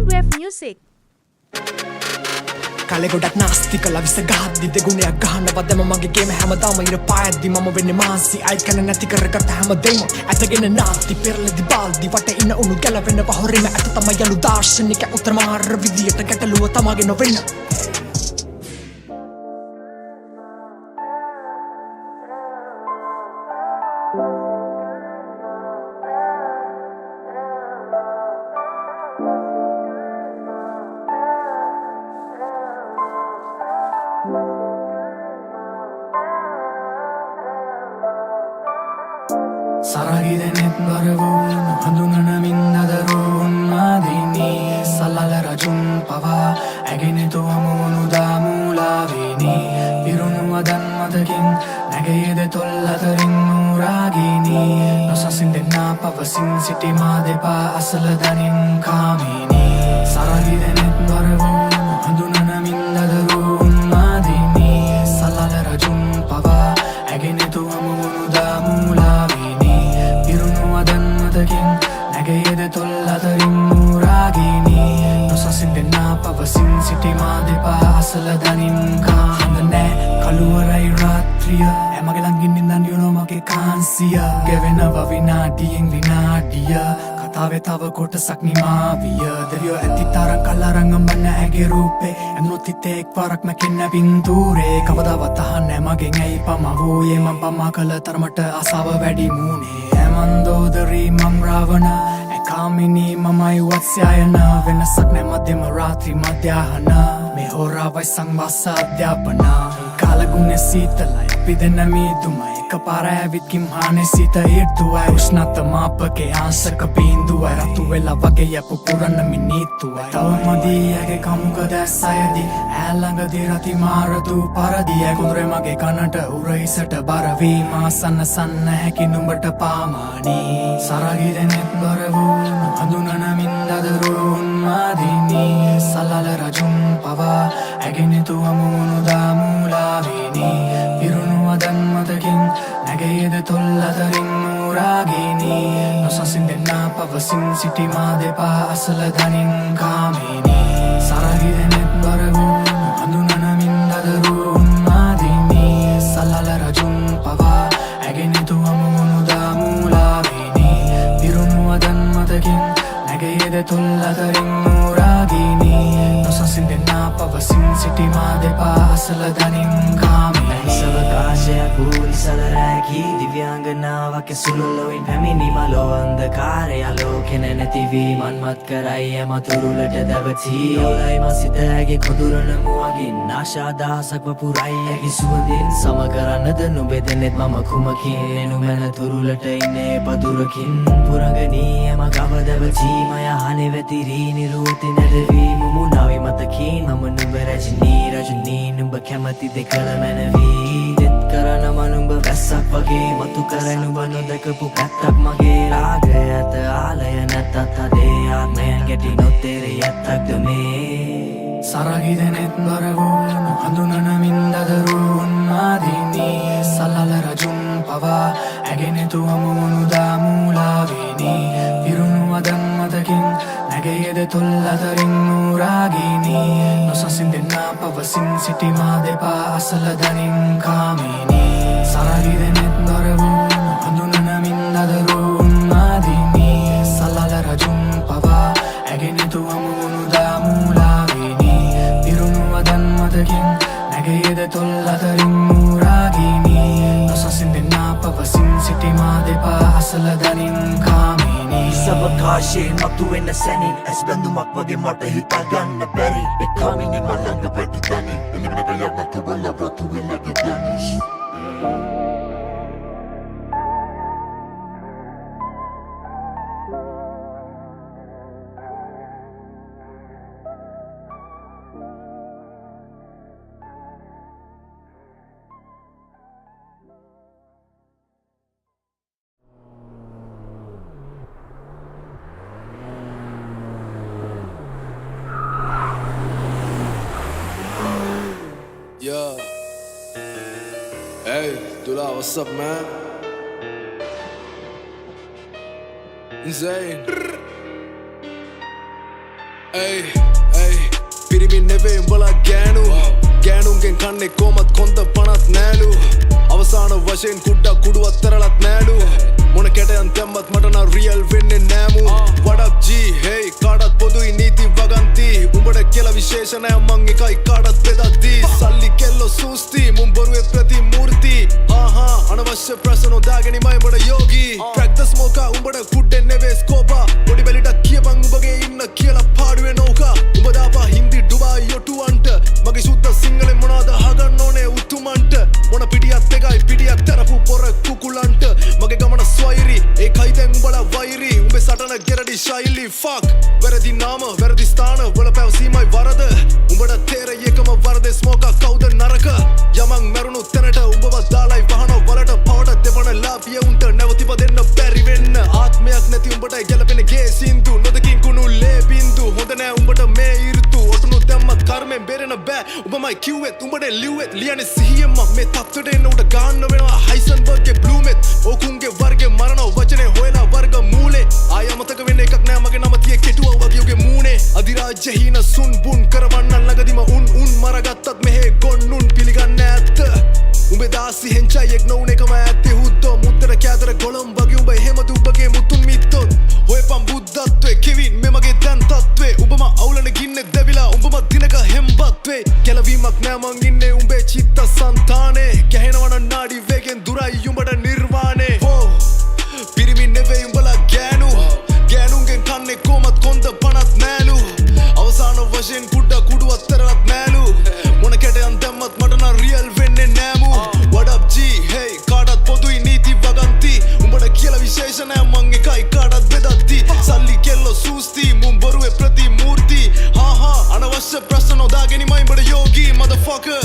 Wave Music. කාලේ ගොඩක් නාස්ති කළා විස ගහද්දි දෙගුණයක් ගහනවා දැම මගේ ගේම හැමදාම ඉර පායද්දි මම වෙන්නේ මාන්සි අයි කන නැති කරගත්ත හැමදේම ඇතගෙන නාස්ති පෙරලෙදි බාල්දි වට ඉන්න උණු ගැලවෙනවා හොරෙම ඇත තමයි යලු දාර්ශනික උත්තර මාර විදියට ගැටලුව තමාගේ නොවෙන්න. සරගිදෙනෙත් බර වූ නොහඳුනන මින් අදරූ උන්මාදිනී සලල රජුන් පවා ඇගෙනෙතු හමුවනු දාමූලාවිනි පිරුණු වදන් මතකින් නැගයේද තොල් අතරින් නූරාගිනී නොසසින් දෙන්නා පවසින් සිටි මා දෙපා අසල දනින් කාමිනී සරගිදෙනෙත් බර වූ නොහඳුනන මින් අදරූ උන්මාදිනී සලල රජුන් පවා ඇගෙනෙතු හමුවනු දාමූලාවිනි පිරුණු වදන් මතකින් නැගයේද තොල් අතරින් නූරාගිනී නොසසින් දෙන්නා පවසින් සිටි මා දෙපා අසල දනින් කාහඳ නෑ කළුවරයි රාත්‍රිය ඇමගේ ළඟින් ඉඳන් you know මගේ කාන්සිය ගෙවෙනවා විනාඩියෙන් විනාඩිය කතාවේ තව කොටසක් නිමා විය. දෙවියෝ ඇති තරම් කල් අරන් අඹන්න ඇගේ රූපේ ඇඳුනොත් හිතේ එක්පාරක් මැකෙන්න පින්තූරේ. කවදාවත් අහන්නේ මගෙන් ඇයි පමා වූයේ මං පමා කළ තරමට ආසාව වැඩි මූනේ. ඇමන්දෝදරී මං රාවණ කාමිනී මමයි වත්ස්යායන වෙනසක් නෑ මධ්‍යම රාත්‍රී මධ්‍යාහන මේ හෝරාවයි සංවාස අධ්‍යාපන. කාලගුණ සීතලයි අපි දෙන්න මීදුමයි එකපාර ඇවිත් කිම්හානේ සීත ඍතුවයි උෂ්ණත්ව මාපකේ ආංශක බිඳුවයි රතු වෙලා වගේ යපු පුරන්න මිනීතුවයි. තව මදි ඇගේ කමුක දැස් අයදි ඈ ළඟදී රති මාර දූ පරදි ඈ කුඳුරේ මගේ කනට උර හිසට බර වී මා සන්නසන්න හැකි නුඹට පාමානී සරගිදෙනෙත් බර වූ නොහඳුනන මින් අදරූ උන්මාදිනී සලල රජුන් පවා ඇගෙනෙතු හමුවනු දාමූලාවිනි පිරුණු වදන් මතකින් නැගයේද තොල් අතරින් නූරාගිනී නොසසින් දෙන්නා පවසින් සිටි මා දෙපා අසල දනින් කාමිනී සරගිදෙනෙත් බර වූ නොහඳුනන මින් අදරූ උන්මාදිනී සලල රජුන් පවා ඇගෙනෙතු හමුවනු දාමූලාවිනි පිරුණු වදන් මතකින් නැගයේද තොල් අතරින් නූරාගිනී නොසසින් දෙන්නා පවසින් සිටි මා දෙපා අසල දනින් කාමිනී. සවකාශයක් වූ නිසල රැකී දිව්‍යාංගනාවක් ඇසුළු ලොවින් පැමිණි මලෝ අන්ධකාරය ආලෝකෙන නැති වී මන්මත් කරයි එම තුරුලට දැවටී ඔලයි මා සිත ඇගේ කොඳුරන මුවගින් ආශා දහසක් වපුරයි ඇගේ සුවඳින් සම කරන්නද නුඹේ දෙනෙත් මම කුමකින් එනු මැන තුරුලට ඉන්නේ පදුරකින් පුරඟනී එම ගව දැවටී මය හනේ වැතිරී නිරුවති නැදවී මුමුණාවි මතකින් මම නුඹ රජනී රජනී නුඹ කැමති දෙකල මැනවී දෙත් කරන මම නුඹ වැස්සක් වගේ මතු කර නුඹ නොදකපු පැත්තක් මගේ රාගය ඇත ආලය නැතත් අදේ ආත්මය ගැටි නොතේරේ ඇත්තක්ද මේ. සරගිදෙනෙත් බර වූ නොහඳුනන මින් අදරූ උන්මාදිනී සලල රජුන් පවා ඇගෙනෙතු හමුවනු දාමූලාවිනි පිරුණු වදන් මතකින් නැගයේද තොල් අතරින් නූරාගිනී නොසසින් දෙන්නා පවසින් සිටි මා දෙපා අසල දනින් කාමිනී සරගිදෙනෙත් බර වූ නොහඳුනන මින් අදරූ උන්මාදිනී සලල රජුන් පවා ඇගෙනෙතු හමුවනු දාමූලාවිනි පිරුණු වදන් මතකින් නැගයේද තොල් අතරින් නූරාගිනී නොසසින් දෙන්නා පවසින් සිටි මා දෙපා අසල දනින් කාමිනී. සවකාශයේ මතුවෙන සැනින් ඇස් බැඳුමක් වගේ මට හිතා ගන්න බැරි ඒ කාමිනී මා ළඟ වැඩි තනි එළිවෙන ගයක් නතුවලා වතු වෙලා ගෙදනිස්. Yeah. Hey, Dula, what's up, man? Insane. ඇයි ඇයි පිරිමි නෙවෙයි උඹලා ගෑනු. ගෑනුන්ගෙන් කන්නේ කොමත් කොන්ද පණත් නෑලු. අවසාන වශයෙන් කුඩ්ඩක් කුඩුවත් තරලත් නෑලු. මොන කැටයන් දැම්මත් මට නම් රියල් වෙන්නේ නෑමු. What up G, hey, කාටත් පොදුයි නීති වගන්ති. උඹට කියලා විශේෂ නෑ, මං එකයි කාටත් බෙදද්දී. සල්ලි කෙල්ලෝ සූස්ති, මුන් බොරුවේ ප්‍රතිමූර්ති. හා හා, අනවශ්‍ය ප්‍රශ්න නොදාගෙනමයි උඹට යෝගී. Crack the smoker, උඹට කුඩ්ඩේ නෙවෙයි ස්කෝපා. පොඩි බැලිටක් කියපන් උඹගේ ඉන්න කියලා පාඩුවේ නෝකා. උඹ දාපා හින්දි ඩුබායි ඔටුවන්ට. මගේ සුද්ධ සිංහලෙන් මොනවද අහගන්න ඕනේ උතුමන්ට? මොන පිටියත් එකයි, පිටියක් තරපු පොර කුකුලන්ට. මගේ ගමන ස්වෛරි, ඒකයි දැන් උඹලා වෛරි. උඹේ සටන ගෙරඩි ශෛලි, ෆක්. වැරදි නාම වැරදි ස්ථාන වල පැවසීමයි වරද. උඹට තේරෙයි එකම වරදේ ස්මෝකා, කවුද නරක? යමන් මැරුණු තැනට උඹවත් දාලයි වහන වලට. පවට දෙපන ලාපිය උන්ට නැවතිප දෙන්න බැරි වෙන්න. ආත්මයක් නැති උඹට ගැලපෙන ගේ සින්දු. නොදකින් කුණු ලේ බින්දු. හොඳ නෑ උඹට මේ ඍතු. ඔටුනු දැම්මත් කර්මෙන් බේරෙන බෑ. උඹමයි කිව්වෙත්, උඹනේ ලිව්වෙත්. ලියන්නේ සිහියෙන්ම. මේ තත්ත්වයට එන්න උඩ ගන්න වෙනවා හයිසන්බර්ග්ගේ බ්ලූමෙත්. ඕකුන්ගේ වර්ගේ මරණ වචනේ හොයලා වර්ග මූලේ. ආය අමතක වෙන්න එකක් නෑ, මගේ නම තියේ කෙටුවා වගේ උගේ මූණේ. අධිරාජ්‍ය හීන සුන් බුන් කරවන්න ළඟදිම උන් උන් මරගත්තත් මෙහෙ ගොන්නුන් පිළිගන්න ඇත්ත. උඹේ දාසි හෙන්චයියෙක් නොවුන එකම ඇත්තේ හුත්තෝ. මුත්තර කෑදර ගොළම් වගේ උඹ එහෙමද උඹගේ මුතුන් මිත්තොත්? හොයපන් බුද්ධත්වේ කෙවින්, මේ මගේ දැන් තත්ත්වේ. උඹම අවුලන ගින්නේ දැවිලා, උඹම දිනක හෙම්බත් වේ. ගැලවීමක් නෑ, මං ඉන්නේ උඹේ චිත්ත සන්තානේ. ගැහෙනවන නාඩි වේගෙන්, දුරයි උඹට නිර්වාණේ. හෝ, පිරිමි නෙවෙයි උඹලා ගෑනු. ගෑනුන්ගෙන් කන්නේ කොමත් කොන්ද පණත් නෑලු. අවසාන වශයෙන් කුඩ කුඩුවත් තරලත් නෑලු. මොන කැටයන් දැම්මත් මට නම් රියල් වෙන්නේ නෑමු. What up G, hey, කාටත් පොදුයි නීති වගන්ති. උඹට කියලා විශේෂ නෑ, මං එකයි කාටත් බෙදද්දි. සල්ලි කෙල්ලෝ සූස්ති, මුන් බොරුවේ ප්‍රතිමූර්ති. හා හා, අනවශ්‍ය ප්‍රශ්න නොදාගෙනමයි උඹට යෝගී, motherfucker.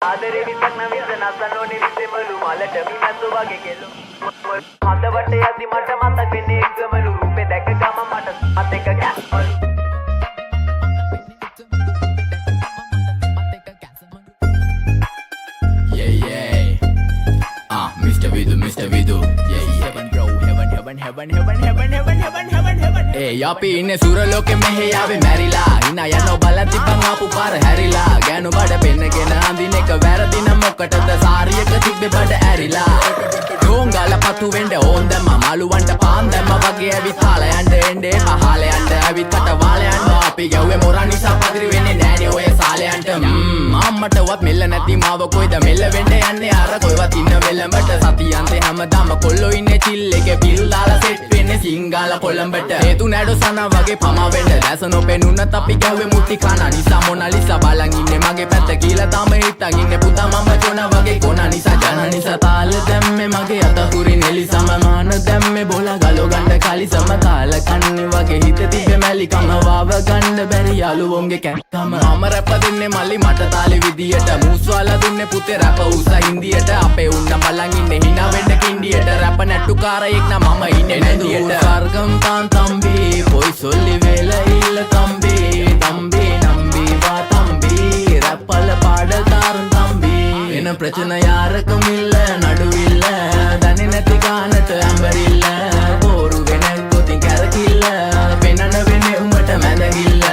ආදරේ විසක් නම් විස නසන්න ඕනේ විසෙමලු මලට මිමැස්සෝ වගේ කෙල්ලෝ හදවට යද්දි මට මතක් වෙන්නේ එක්කමලු රූපේ දැක ගම මට මත් එක ගැස්මලු. Yeah. Ah, Mr. Vidu, Mr. Vidu. Yeah. Heaven, bro, heaven, heaven, heaven, heaven, heaven, heaven, heaven, heaven, heaven. ඒ අපි ඉන්නේ සුර ලෝකෙ, මෙහෙ ආවේ මැරිලා. හිනා යනෝ බලන් තිබ්බන් ආපු පාර හැරිලා. ගෑනු බඩ පෙන්නගෙන අඳින එක වැරදි නම් මොකටද සාරියක තිබ්බේ බඩ ඇරිලා? ඩෝංගාලා පතු වෙන්න ඕන් දැම්මා, මාළුවන්ට පාන් දැම්මා වගේ ඇවිත් හාලා යන්න එන්න එපා. හාලා යන්න ඇවිත් කට වාලා යන්න. අපි ගැව්වේ මොරා නිසා පදිරි වෙන්නේ නෑනේ ඔය සාලයන්ට. අම්මටවත් මෙල්ල නැති මාව කොයිද මෙල්ල වෙන්න යන්නේ අර කොයිවත් ඉන්න වෙලඹට? සතියන්තේ හැමදාම කොල්ලෝ ඉන්නේ චිල් එකේ, පිල් දාලා සෙට් වෙන්නේ සිංගාලා කොළඹට. හේතු නෑඩෝ සනා වගේ පමා වෙන්න. දැස නොපෙනුනත් අපි ගැහුවේ මුට්ටි කන නිසා. මොනාලිසා බලන් ඉන්නේ මගේ පැත්ත කියලා තාම හිතන් ඉන්නේ පුතා මම ජොනා වගේ කොනා නිසා. ජන නිසා තාල දැම්මේ මගේ අත හුරි නෙලිසම. මාන දැම්මේ බොලා ගලෝ ගන්න කලිසම. කාල කන්නේ වගේ හිත තිබ්බේ මැලිකම. වාව ගන්න බැරි යාළුවෝන්ගේ කැක්කම. මම රැප දෙන්නේ මල්ලි මට තාලෙ විදියට. මූස්වාලා දුන්නේ පුතේ රැප උස හින්දියට. අපේ උන්න බලන් ඉන්නේ හිනා වෙන්න කින්ඩියට. රැප නැට්ටුකාරයෙක් නම් මම ඉන්නේ නැන්දියට. ස්වර්ගම් தான் தம்பி, பொய் சொல்லி வேலை இல்ல தம்பி. தம்பி நம்பி வா தம்பி, ரப்பல பாடல் தாரும் தம்பி. என்ன பிரச்சனை யாருக்கும் இல்ல நடுவில்ல, தனி நெத்தி காணட்டு அம்பர் இல்ல. බෝරු වෙන කොතින් කැරකිල්ල පෙනන වෙන්නේ උඹට මැදගිල්ල.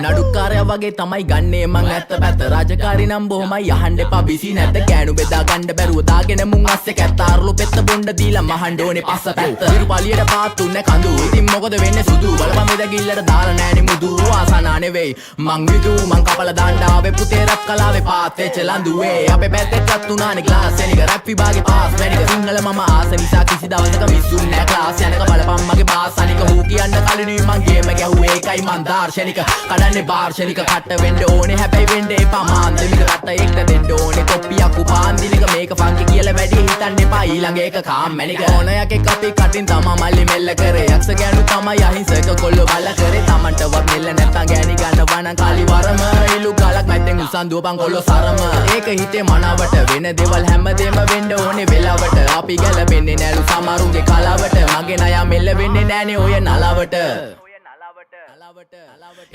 නඩුකාරයා වගේ තමයි ගන්නේ මං ඇත්ත පැත්ත. රාජකාරි නම් බොහොමයි, අහන්න එපා බිසි නැත. ගෑනු බෙදා ගන්න බැරුව දාගෙන මුන් අස්සේ කැත්ත. අරලු පෙත්ත බොණ්ඩ දීලා මහන්න ඕනේ පස්ස පැත්ත. හිරු පළියට පාත් උන්නේ කඳු, ඉතින් මොකද වෙන්නේ සුදු? බලපන් මෙදගිල්ලට දාලා නෑනේ මුදු. ආසනා නෙවෙයි මං විදු, මං කපලා දාන්න ආවේ පුතේ රැප් කලාවේ පාත් වෙච්ච ලඳුවේ. අපේ පැත්තේ රත් උනානේ ග්ලාස් එනික, රැප් විභාගේ පාස් මැනික. සිංහල මම ආස නිසා කිසි දවසක මිස් උන්නේ නෑ ක්ලාස් යනක. බලපන් මගේ බාස් අනික. හූ කියන්න කලිනුයි මං ගේම ගැහුවේ, ඒකයි මං දාර්ශනික. කඩන්නේ දාර්ශනික. කට්ට වෙන්න ඕනේ, හැබැයි වෙන්න එපා මාන්දමික. රට එක්ක දෙන්න ඕනේ කොප්පියක් උපාන් දිනක. මේක ෆන්කි කියලා වැඩි හිතන්න එපා, ඊළඟ එක කාමැනික. ඕන යකෙක් අපි කටින් තමා මල්ලි මෙල්ල කරේ. යක්ෂ ගෑනු තමයි අහිංසක කොල්ලෝ බල කරේ. තමන්ටවත් මෙල්ල නැත්තම් ගෑණි ගන්නවා නම් කාලි වරම. ඉලු ගලක් පස්සන් දුවපන් කොල්ලෝ සරම. ඒක හිතේ මනාවට වෙන දේවල් හැමදේම වෙන්න ඕනේ වෙලාවට. අපි ගැලපෙන්නේ නෑලු සමහරුන්ගේ කලාවට. මගේ නයා මෙල්ල වෙන්නේ නෑනේ ඔය නලාවට.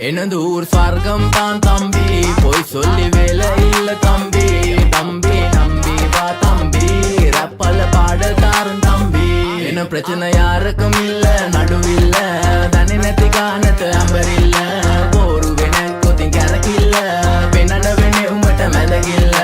எனது ஊர் ஸ்வர்க்கம் தான் தம்பி, போய் சொல்லி வேலை இல்ல தம்பி. தம்பி நம்பி வா தம்பி, ரப்பல பாடல் தாரும் தம்பி. என்ன பிரச்சனை யாருக்கும் இல்ல நடுவில்ல, தனி நெத்தி காணத்து அம்பர் இல்ல. போருவேன கொத்தின் கரக்கில்ல, பெண்ண வெண்ணே உம்மட்ட மெதகில்ல.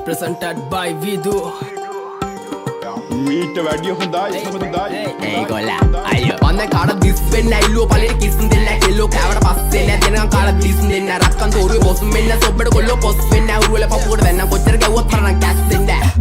Presented by Vidu. මීට වැඩිය හොඳයි හොඳයි. ඒ ගොල්ලා අයියෝ මන් දැන් කාටවත් දිස් වෙන්නේ නෑ, ඉල්ලුව පළේට කිස් දෙන්නේ නෑ, කෙල්ලෝ කෑවට පස්සේ නෑ දෙනකන් කාටවත් ලිස් දෙන්නේ නෑ, රක්කන් තෝරුවේ බොස් වෙන්න සොබ්බට කොල්ලෝ පොස් වෙන්න නෑ, උරුවල පපුවට දැන් කොච්චර ගැව්වත් මට නම් කැස් දෙන්නේ නෑ.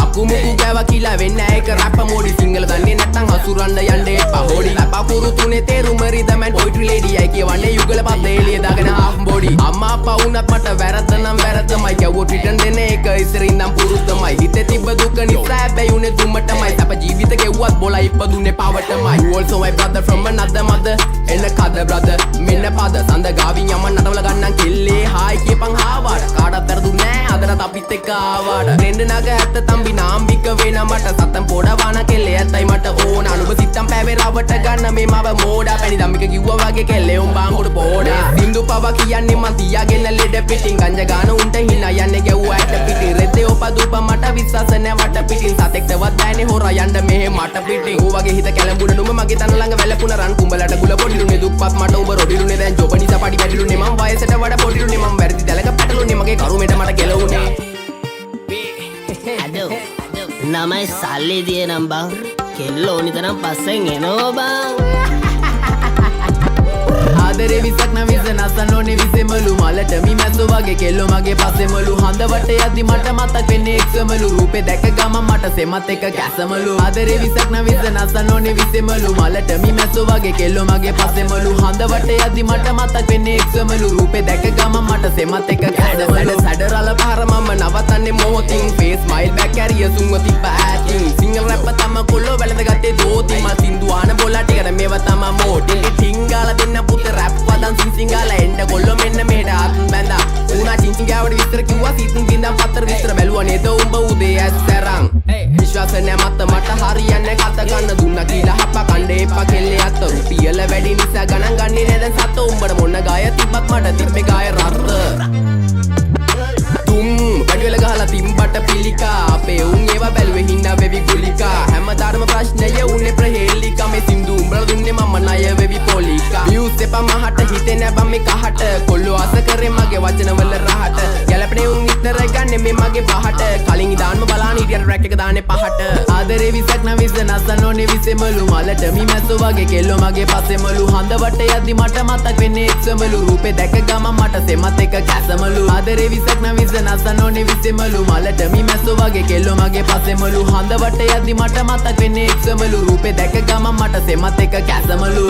අකුමුකු ගෑවා කියලා වෙන්නේ නෑ, ඒක රැප මෝඩි. සිංහල දන්නේ නැත්තම් හසුරන්න යන්න එපා හොඩි. අපකුරු තුනේ තේරුම රිදම් ඇන්ඩ් පොයිට්‍රි ලේඩි. අයි කියවන්නේ යුගල පද එළිය දාගෙන හාෆ් බොඩි. අම්මා අප්පා වුණත් මට වැරද්ද නම් වැරද්දමයි, ගැව්වොත් රිටර්න් දෙන එක ඉස්සර ඉඳන් පුරුද්දමයි. හිතේ තිබ්බ දුක නිසා හැබැයි උනේ දුමටමයි. සැප ජීවිත ගෙව්වත් බොලා ඉපදුනේ පවටමයි. You also my brother from another mother. එන්න කද brother මෙන්න පද සඳ ගාවින් යමන් නටවල ගන්නම් කෙල්ලේ. හායි කියපන් හාවාට කාටවත් වැරදුනේ නෑ, අදටත් අපිත් එක්ක ආවාට. ට්‍රෙන්ඩ් නග ඇත්ත තම්බි නාම්බික වෙන මට සතන් පොඩ වාන කෙල්ලේ ඇත්තයි මට ඕන. අනුබ සිත්තම් පෑවේ රවට ගන්න මේ මව මෝඩා. පැණි දම්මික කිව්වා වගේ කෙල්ලේ උඹ අඟුරු පෝඩා. සින්දු පව කියන්නේ මං තියාගෙන ලෙඩ පිටින්. ගංජා ගාන උන්ට හිනා යන්නේ ගැව්වා ඇට පිටින්. රෙද්දේ ඔප දුප මට විශ්වාස නෑ වට පිටින්. සතෙක්ටවත් බෑනේ හොරා යන්න මෙහෙ මට පිටින්. ඌ වගේ හිත කැළඹුණ නුඹ මගේ තන ළඟ වැළපුණ රන් කුඹලට ගුල පොඩිලුනේ. දුප්පත් මට උඹ රොඩිලුනේ. දැන් ජොබ නිසා පඩි වැඩිලුනේ. මං වයසට වඩා පොඩිලුනේ. මං වැරදි දැලක පැටලුනේ. මගේ කරුමෙට මට ගැලවුනේ. අඩෝ නමයි සල්ලි දියේ නම් බං, කෙල්ල ඕනි තරම් පස්සෙන් එනවා බං. ආදරේ විසක් නම් විස නසන්න ඕනේ විසෙමලු. මලට මි මැස්සෝ වගේ කෙල්ලෝ මගේ පස්සෙමලු. හඳ වට යද්දි මට මතක් වෙන්නේ එක්සමලු. රූපේ දැක ගමන් මට සෙමත් එක කැසමලු. ආදරේ විසක් නම් විස නසන්න ඕනේ විසෙමලු. මලට මි මැස්සෝ වගේ කෙල්ලෝ මගේ පස්සෙමලු. හඳ වට යද්දි මට මතක් වෙන්නේ එක්සමලු. රූපේ දැක ගමන් මට සෙමත් එක කැසමලු. සැඩ සැඩ රළ පාර මම නවතන්නේ මොහොතින්. ෆේස් ස්මයිල් බෑක් කැරිය සුන්ව තිබ්බ ඈතින්. සිංගල් රැප් තම කොල්ලෝ වැළඳගත්තේ දෝතින්. මල් සින්දු ආන බොලා ටිකට මේවා තමා මෝටි. ටිංගාලා දෙන්න පුතේ රැප් වදන් සිං සිංගාලා එන්න කොල්ලෝ මෙන්න මෙහෙට අත් බැඳා. ඌනා චින් චින් ගාවට විස්තර කිව්වා සීතුන් ගින්දම් පතර විස්තර බැලුවා නේද උඹ උදේ ඇස් ඇරන්. විශ්වාස නෑ මත මට හරියන්නේ කත ගන්න දුන්නා කියලා හප කණ්ඩ එපා කෙල්ලේ අත. රුපියල වැඩි නිසා ගණන් ගන්නේ නෑ දැන් සත. උඹට මොන ගාය තිබ්බත් මට තිබ්බේ ගාය රත්ත. තුම් වැඩි වෙල ගහලා තිම්බට පිළිකා. අපේ උන් ඒවා බැලුවේ හිනා වෙවි ගුලිකා. හැමදාම ප්‍රශ්නය උනේ ප්‍රහේලිකා. මේ සින්දු උඹලා දුන්නේ මම ණය වෙවි පොලිකා. වියුස් එපා මහට හිතේ නෑ බං මේ කහට. කොල්ලෝ ආස කරේ මගේ වචනවල රහට. ගැලපෙනේ උන් විතර ගන්නේ මේ මගේ පහට. කලින් ඉදාන්ම බලාන හිටියට ට්‍රැක් එක දාන්නේ පහට. ආදරේ විසක් නම් විස නසන්න ඕනේ විසෙමලු. මලට මි මැස්සෝ වගේ කෙල්ලෝ මගේ පස්සෙමලු. හඳ වට යද්දි මට මතක් වෙන්නේ එක්සමලු. රූපේ දැක ගමන් මට සෙමත් එක කැසමලු. ආදරේ විසක් නම් විස නසන්න ඕනේ විසෙමලු. මලට මි මැස්සෝ වගේ කෙල්ලෝ මගේ පස්සෙමලු. හඳ වට යද්දි මට මතක් වෙන්නේ එක්සමලු. රූපේ දැක ගමන් මට සෙමත් එක කැසමලු.